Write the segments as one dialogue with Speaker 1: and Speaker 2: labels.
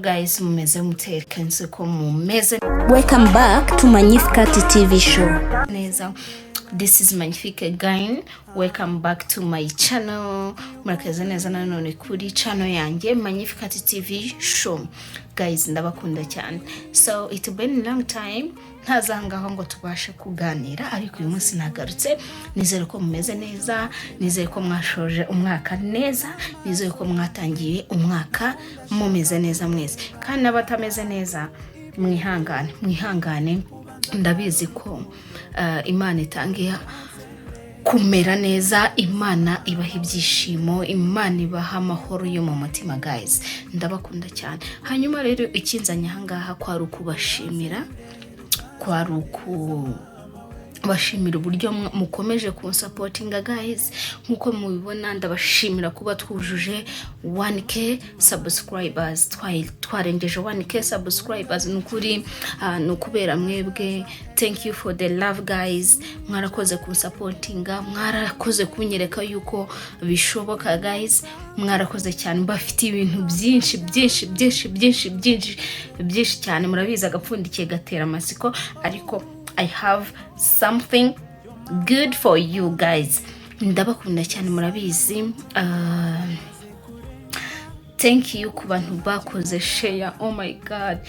Speaker 1: Guys, mumeze mute? Kenshi ko mumeze
Speaker 2: Welcome back to Magnificat TV show.
Speaker 1: neza. This is Magnifique again. Welcome back to my channel. Murakaza neza nanone kuri channel yanjye Magnificat TV show. Guys, ndabakunda cyane. So it been a long time ntazangaho ngo tubashe kuganira, ariko uyu munsi nagarutse. Nizere ko mumeze neza, nizere ko mwashoje umwaka neza, nizere ko mwatangiye umwaka mumeze neza mwese. Kandi n'abatameze neza, mwihangane, mwihangane. Ndabizi ko Imana itangiye kumera neza, Imana ibaha ibyishimo, Imana ibaha amahoro yo mu mutima. Guys, ndabakunda cyane. Hanyuma rero ikinzanye ahangaha kwari ukubashimira, kwari ukubashimira uburyo mukomeje kunsupportinga. Guys, nk'uko mubibona, ndabashimira kuba twujuje 1K subscribers. Twarengeje 1K subscribers. Ni ukuri, ni ukubera mwebwe. Thank you for the love, guys. Mwarakoze kunsupportinga, mwarakoze kunyereka yuko bishoboka. Guys, mwarakoze cyane. Mbafite ibintu byinshi byinshi byinshi byinshi byinshi byinshi cyane. Murabizi, agapfundikiye gatera amatsiko, ariko I have something good for you guys. Ndabakunda cyane, murabizi. Thank you ku bantu bakoze share. Oh my God,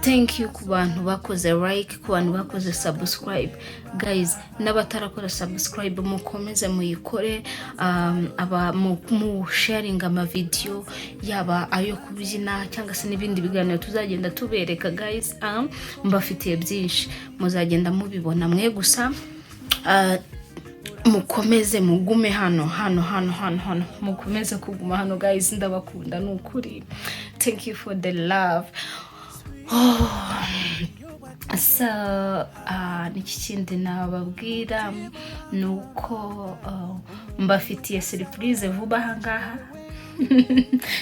Speaker 1: thank you ku bantu bakoze like, ku bantu bakoze subscribe. Guys, n'abatarakora subscribe, mukomeze muyikore. Aba mu sharing amavideo, yaba ayo kubyina cyangwa se n'ibindi biganiro tuzagenda tubereka. Guys, mbafitiye byinshi, muzagenda mubibona. Mwe gusa mukomeze mugume hano hano hano hano hano, mukomeze kuguma hano. Guys, ndabakunda ni ukuri. Thank you for the love. Oh. So niki kindi nababwira? Ni uko mbafitiye surprise vuba aha ngaha.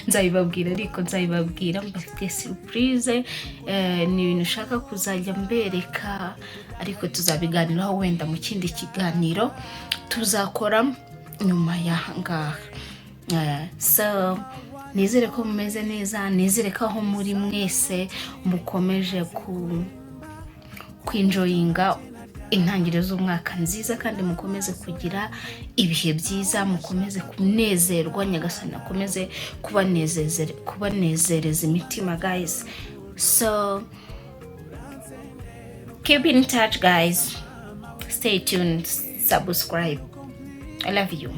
Speaker 1: Nzabibabwira, ariko nzabibabwira. Mbafitiye surprise, ni ibintu ushaka kuzajya mbereka, ariko tuzabiganiraho wenda mu kindi kiganiro tuzakora nyuma y'aha ngaha. So nizere ko mumeze neza, nizere ko aho muri mwese mukomeje ku kwenjoyinga intangiriro z'umwaka nziza, kandi mukomeze kugira ibihe byiza, mukomeze kunezerwa. Nyagasani akomeze kubanezereza imitima. Guys, so keep in touch, guys. Stay tuned, subscribe. I love you.